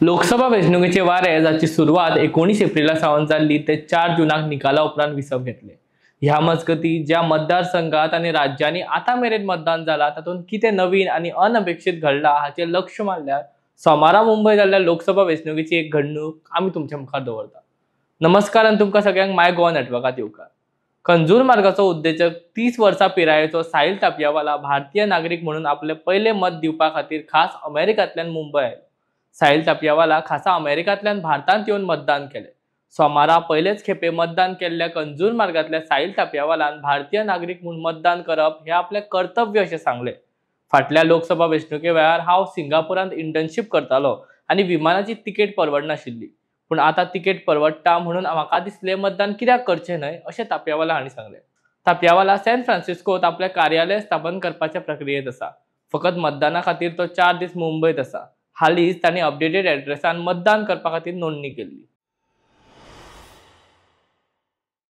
लोकसभा वेंचणुकेचे वारे जाची सुरवात 19 एप्रिला सावन जाल्ली ते 4 जूनाक निकाला उपरांत विसव घेतले. ह्या मजगती ज्या मतदारसंघात आनी राज्यांनी आतां मेरेन मतदान जाला तातूंत कितें नवीन आनी अनपेक्षीत घडलां हाचेर लक्ष मारल्यार सोमारा मुंबय जाल्ल्या लोकसभा वेंचणुकेची एक घडणूक आमी तुमच्या मुखार दवरता. नमस्कार आनी तुमकां सगळ्यांक माय गोवा नेटवर्कांत येवकार. कंजूर मार्गाचो उद्देजक 30 वर्सां पिरायेचो साहिल तापियावाला भारतीय नागरीक म्हणून आपलें पयलें मत दिवपा खातीर खास अमेरिकांतल्यान मुंबय आयलो. साहिल तापियावाला खासा अमेरिकांतल्यान भारतांत येवन मतदान केलें. सोमारा पयलेच खेपे मतदान केल्ल्या कंजूर मार्गांतल्या साहिल तापियावालान भारतीय नागरीक म्हूण मतदान करप हें आपलें कर्तव्य अशें सांगलें. फाटल्या लोकसभा वेंचणुके वेळार हांव सिंगापुरांत इंटर्नशीप करतालो आनी विमानाची तिकेट परवडनाशिल्ली, पूण आतां तिकेट परवडटा म्हणून म्हाका दिसलें मतदान कित्याक करचें न्हय अशें तापियावाला हांणी सांगलें. तापियावाला सॅन फ्रांसिस्कोत आपलें कार्यालय स्थापन करपाच्या प्रक्रियेंत आसा. फकत मतदाना खातीर तो 4 दीस मुंबयत आसा. हालींच तांणी अपडेटेड एड्रेसान मतदान करपा खातीर नोंदणी केल्ली.